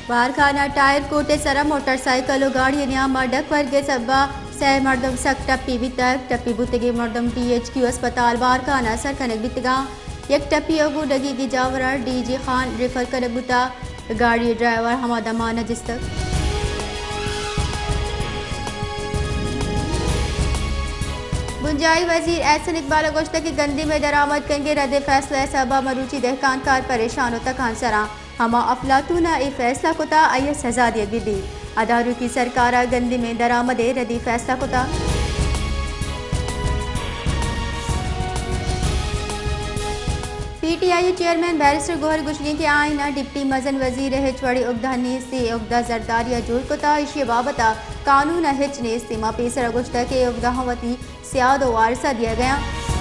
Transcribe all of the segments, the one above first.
بارکھان ءَ ٹائر کوٹ ءِ سرا موٹر سائیکل ءُ گاڑی ءِ نیام ءَ ڈک ورگ ءِ سبب ءَ سئے مردم سک ٹپی بیتگ۔ ٹپی بوتگیں مردم ڈی ایچ کیو ہسپتال بارکھان ءَ سر کنگ بیتگاں۔ یک ٹپی ءَ گوں ڈگیگی جاور ءَ ڈی جی خان ریفر کنگ بوتگ۔ گاڑی ءِ ڈرائیور ہما دمان ءَ جستگ۔ بنجاہی وزیر احسن اقبال ءَ گوشتگ کہ گندم ءِ درآمد کنگ ءِ رد ءِ فیصلہ ءِ سبب ءَ مروچی دہکان کار پریشان ءُ تکانسراں۔ ہما افلاطون ءَ اے فیصلہ کتا، آئی ءَ سزا دیگ بہ بیت۔ ادارکی سرکار ءَ گندمیں درآمد ءِ ردی فیصلہ کتا۔ پی ٹی آئی ءِ چیئرمین بیرسٹر گوہر گوشگیں کہ آئین ءَ ڈپٹی مزن وزیر ءِ ہچ وڑیں اگدہ نیست، اے اگدہ زرداری ءَ جوڑ کتا، ایشی ءِ بابت ءَ قانون ءَ ہچ نیست۔ ما پیسر ءَ گوشتگ کہ اے اگدہاں وتی سیاد ءُ وارث ءَ دیگ ءَ اَنت۔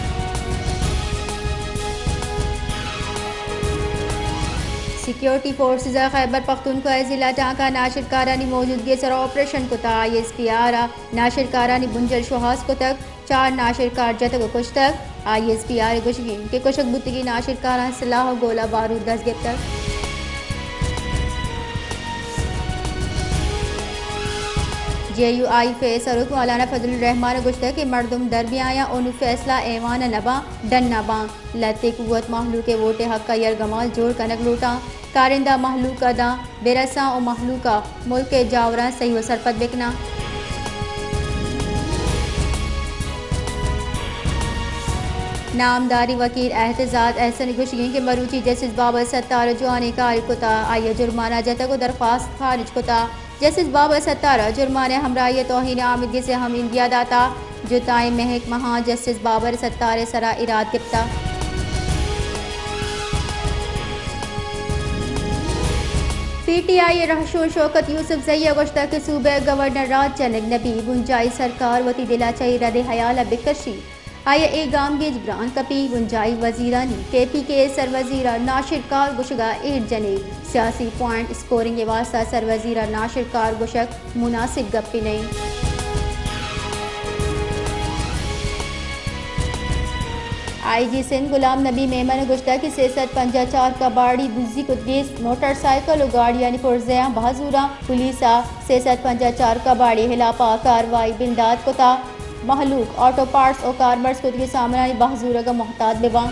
سیکیورٹی فورسز ءَ خیبر پختونخوا ءِ ضلع ٹانکہ ءَ ناشرکارانی موجودگی ءِ سرا آپریشن کتگ۔ آئی ایس پی آر ءَ ناشرکارانی بنجل شوہاز کتگ، چار ناشرکار جتگ ءُ کشتگ۔ آئی ایس پی آر ءِ گوشگ اِنت کہ کشگ بوتگیں ناشرکاراں سلاہ ءُ گولہ بارود دست گپتگ۔ جے یو آئی ایف ءِ سروک مولانا فضل الرحمان ءَ گوشتگ کہ مردم در بیایاں ءُ نوں فیصلہ ایوان ءَ نہ باں، ڈن ءَ باں۔ لہتے قوت مہلوک ءِ ووٹ ءِ حق ءَ یرغمال جوڑ کنگ لوٹاں۔ کارندہ مہلوک ءَ داں بہ رساں ءُ مہلوک ءَ ملک ءِ جاوراں سہی ءُ سرپد بہ کناں۔ نامداریں وکیل احتزاد احسن ءِ گوشگ اِنت کہ مروچی جسٹس بابر ستار ءَ جوانیں کارے کتا، آئی ءَ جرمانہ جتگ ءُ درخواست خارج کتا۔ جسٹس بابر ستار ءَ جرمانہ ءِ ہمراہی ءَ توہین آمیدگس ءِ ہم ایندیا داتا۔ جتائیں مہکمہاں جسٹس بابر ستار ءِ سرا ایراد گپتا۔ پی ٹی آئی ءِ رہشون شوکت یوسف زئی ءَ گوشتگ کہ صوبہ ءِ گورنر راج جنگ نہ بیت، بنجاہی سرکار وتی دل ءَ چہ اے رد ءِ ہیال ءَ بہ کشیت۔ آئی ءَ اے گامگیج گران کپی، بنجاہی وزیرانی کے پی کے ءِ سروزیر ءَ ناشرکار گوشگ ءَ ایر جنیت۔ سیاسی پوائنٹ اسکورنگ ءِ واستہ سروزیر ءَ ناشرکار گوشگ مناسب گپے نہ اِنت۔ آئی جی سندھ غلام نبی میمن ءَ گوشتگ کہ سئے سد پنجاہ چار کباڑی دزی کتگیں موٹر سائیکل ءُ گاڑیانی پرزیاں بہا زوراں۔ پولیس ءَ سئے سد پنجاہ چار کباڑی ءِ ہلاپ ءَ کاروائی بندات کتا۔ مہلوک آٹو پارٹس ءُ کارمرز کتگیں سامانانی بہا زورگ ءَ محتاط بہ باں۔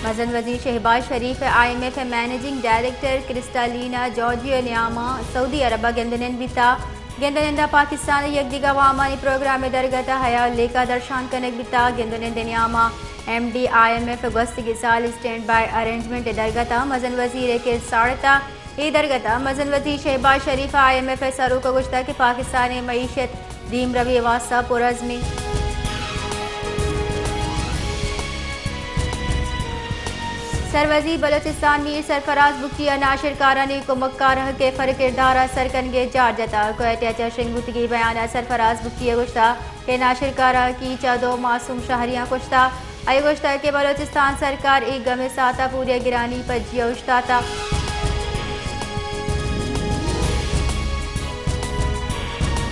مزن وزیر شہباز شریف ءَ آئی ایم ایف ءِ مینیجنگ ڈائریکٹر کرسٹالینا جارجیا ءِ نیام ءَ سعودی عرب ءَ گند ءُ نند بیتا۔ گند ءُ نند ءَ پاکستان ءِ یکدیگہ وامانی پروگرام ءِ درگت ءَ ہیال لیکہ درشان کنگ بیتا۔ گند ءُ نند ءِ نیام ءَ M D I M F ءِ گوستگیں سال ءِ اسٹینڈ بائی ارینجمنٹ ءِ درگت ءَ مزن وزیر ءِ کر ساڑتا۔ اے درگت ءَ مزن وزیر شہباز شریف ءَ آئی ایم ایف ءِ سروک ءَ گوشتگ کہ پاکستان ءِ معیشت دیمروی ءِ واستہ پرعزم اِنت۔ سروزیر بلوچستان میر سرفراز بگٹی ءَ ناشرکارانی کمکار ءِ کیفر کردار ءَ سر کنگ ءِ جار جتگ۔ کوئٹہ ءَ چہ شنگ بوتگیں بیان ءَ سرفراز بگٹی ءَ گوشتگ کہ ناشرکاراں کیچ ءَ دو معصوم شہریاں کشتگ۔ آئی ءَ گوشتگ کہ بلوچستان سرکار اے گم ءِ ساعت ءَ پوری ءَ گرانی پجی ءَ اوشتاتگ۔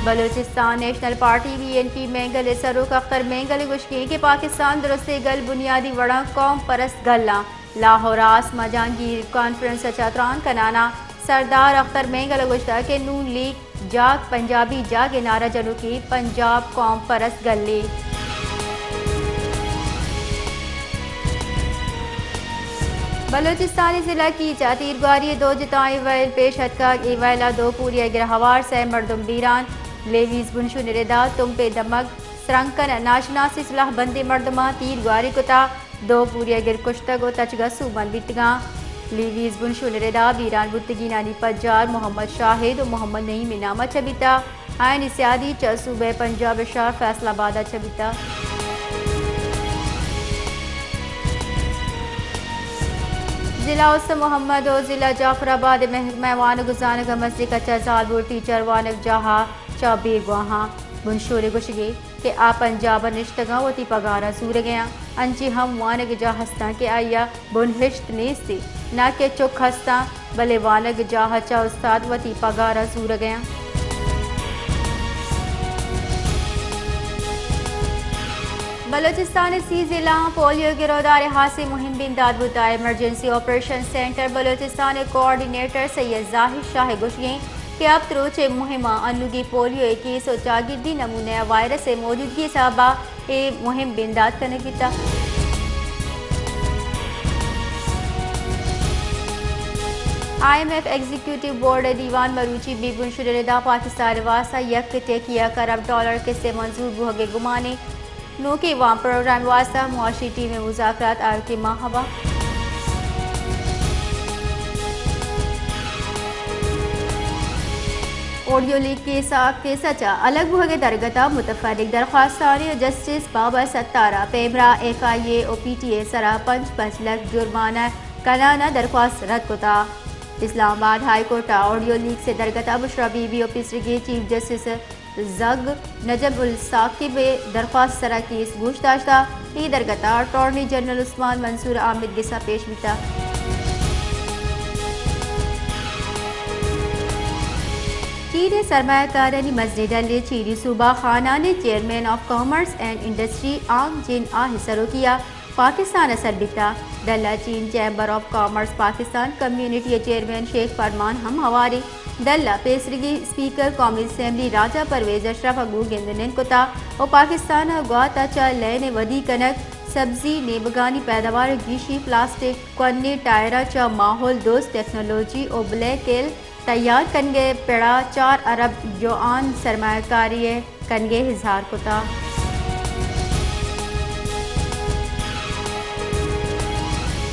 Balochistan national party, B N P, Mengal ءِ سروک اختر مینگل ءِ گوشگ اِنت کہ پاکستان درستیں گل بنیادی وڑاں قوم پرست گل اَنت۔ لاہور ءَ آسما جہانگیر کانفرنس ءَ چہ تران کنان ءَ سردار اختر مینگل ءَ گوشتگ کہ نون لیگ جاگ پنجابی جاگ ءِ نعرہ جنوکیں پنجاب قوم پرست گلے۔ بلوچستان ءِ ضلع کیچ ءَ تیرگواری ءِ دو جتائیں ویل پیش اتکگ۔ اے ویل ءَ دو پوری ءِ گرہوار سئے مردم بیران، لیویز بنشون ءِ ردا تمپ ءِ دمگ سرنکن ءَ ناشناسیں سلاہ بندیں مردماں تیرگواری کتگ۔ دو پوری ءِ گر کشتگ ءُ تچگ ءَ سوبمند بیتگاں۔ لیویز بنشون ءِ ردا بیران بوتگینانی پجار محمد شاہد ءُ محمد نعیم ءِ نام ءَ چہ بیتگ۔ آیانی سیادی چہ صوبہ پنجاب ءِ شہر فیصل آباد ءَ چہ بیتگ۔ ضلع حسن محمد ءُ ضلع جعفر آباد ءِ محکمہ وانگ ءُ زانگ ءَ مزنیں کچ ءَ زالبول ٹیچر وانگجاہ ءَ چہ بیگواہاں۔ بنشون ءِ گوشگ اِنت کہ آ پنجاب ءَ نشتگاں وتی پگاراں زورگ ءَ آں۔ انچیں ہم وانگجاہ ہستاں کہ آئی ءَ بنہشت نیست، نہ کہ چک ہستاں، بلے وانگجاہ ءَ چہ استاد وتی پگاراں زورگ ءَ آں۔ بلوچستان ءِ سی ضلعاں پولیو گرودار ءِ ہاسیں مہم بندات بوتگ۔ ایمرجنسی آپریشن سینٹر بلوچستان ءِ کوآرڈینیٹر سید زاہد شاہ ءِ گوشگ انت کہ ہپت روچ ءِ مہم ءَ انوگیں پولیو ءِ کیس ءُ چاگردی نمونہ ءَ وائرس ءِ موجودگی ءِ سبب ءَ اے مہم بندات کنگ بیتگ۔ I M F executive board ءِ دیوان مروچی بی بنشدہ ردا پاکستان ءِ واستہ یک ٹیکی یک ارب ڈالر کسے منظور بوہگ ءِ گمان انت۔ نوکیں وام پروگرام ءِ واستہ معاشی ٹیم ءِ مذاکرات آیوکیں ماہ ءَ بنت۔ آڈیو لیک کیس ءَ، کیس ءَ چہ الگ بوہگ ءِ درگت ءَ متفرق درخواستانی جسٹس بابا ستار ءَ پیمرا ایف آئی اے ءُ پی ٹی اے ءِ سرا پنچ پنچ لکھ جرمانہ کنان ءِ درخواست رد کتگ۔ اسلام آباد ہائی کورٹ ءَ آڈیو لیکس ءِ درگت ءَ بشرا بی بی ءُ پیسریگیں چیف جسٹس زگ نجم الثاقب ءِ درخواست ءِ سرا کیس گوش داشتگ۔ اے درگت ءَ اٹارنی جنرل عثمان منصور ءِ آمدگس ءَ پیش بیتگ۔ چین ءِ سرمایہ کارانی مزنیں ڈلے چینی صوبہ خانان ءِ chairman of commerce and industry آنگ جن آ ءِ سروکی ءَ پاکستان ءَ سر بیتگ۔ ڈل ءَ چین چیمبر آف کامرس پاکستان کمیونٹی ءِ چیئرمین شیخ فرمان ہم ہوار انت۔ ڈل ءِ پیسریگیں اسپیکر قومی اسمبلی راجہ پرویز اشرف ءَ گوں گند ءُ نند کتگ ءُ پاکستان ءَ گوات ءَ چہ لین ءِ ودی کنگ، سبزی، نیمگانی پیدوار ءِ گیشی، پلاسٹک، کوہنیں ٹائراں چہ ماحول دوست ٹیکنالوجی ءُ بلیک ہیل تیار کنگ ءِ پڑ ءَ چار ارب یوآن سرمایہ کاری ءِ کنگ ءِ اظہار کتگ۔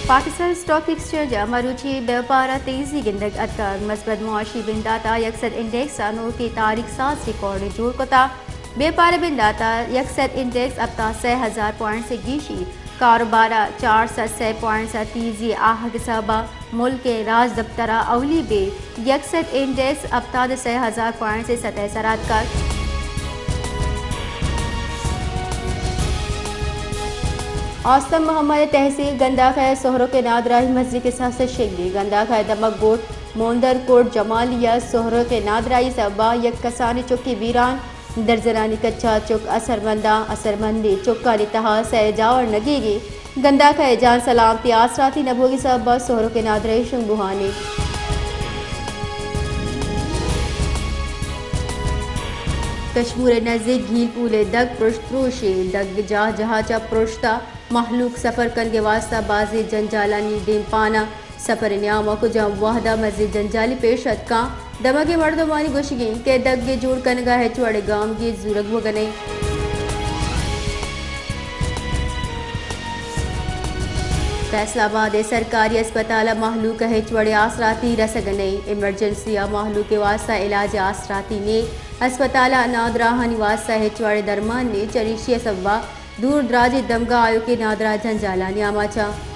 پاکستان اسٹاک ایکسچینج ءَ مروچی بیپار ءَ تیزی گندگ اتکگ۔ مثبت معاشی بندات ءَ یک سد انڈیکس ءَ نوکیں تاریخ ساز ریکارڈے جوڑ کتگ۔ بیپار ءِ بندات ءَ یک سد انڈیکس ہپتاد ءُ سئے ہزار پوائنٹس ءِ گیشی کاروبار ءَ چار سد سئے پوائنٹس ءِ تیزی آہگ ءِ سبب ءَ ملک ءِ راجدپتر ءَ اولی بے یک سد انڈیکس ہپتاد ءُ سئے ہزار پوائنٹس ءِ سطح ءِ سرا اتکگ۔ آستم محمد ءِ تحصیل گنداکہ ءِ سہرک ءِ نادراہی مزنیں کساس ءِ شنگ انت۔ گنداکہ ءِ دمگ گوٹ موندر کوٹ جمالی ءَ سہرک ءِ نادراہی ءِ سبب ءَ یک کسانیں چکے بیران، درزنانی کچا چک اثرمنداں، اثرمندیں چکانی تہا سئے جاور نگیگی۔ گنداکہ ءِ جان سلامتی آسراتی نہ بوگی سبب ءَ سہرک ءِ نادراہی شنگ بوہان انت۔ کشمور ءِ نزیک گھیل پول ءِ دگ پرشت پروشے، دگ جاہ جاہ چہ پرشتہ، مہلوک سفر کنگ ءِ واستہ بازیں جنجالانی دیمپان ءَ۔ سفر ءِ نیام ءَ کجام وہد ءَ مزنیں جنجالے پیش اتکاں، دمگ ءِ مردمانی گوشگ انت کہ دگ ءِ جوڑ کنگ ءَ ہچ وڑیں گامگیج زورگ بوگ ءَ نہ انت۔ فیصل آباد ءِ سرکاری اسپتال ءَ مہلوک ءَ ہچ وڑیں آسراتی رسگ ءَ نہ انت۔ ایمرجنسی ءَ مہلوک ءِ واستہ علاج ءِ آسراتی نہ انت۔ اسپتال ءَ نادراہانی واستہ ہچ وڑیں درمان نہ انت۔ چریشی ءِ سبب ءَ دور دراجیں دمگاں آیوکیں نادراہ جنجالانی آماچ انت۔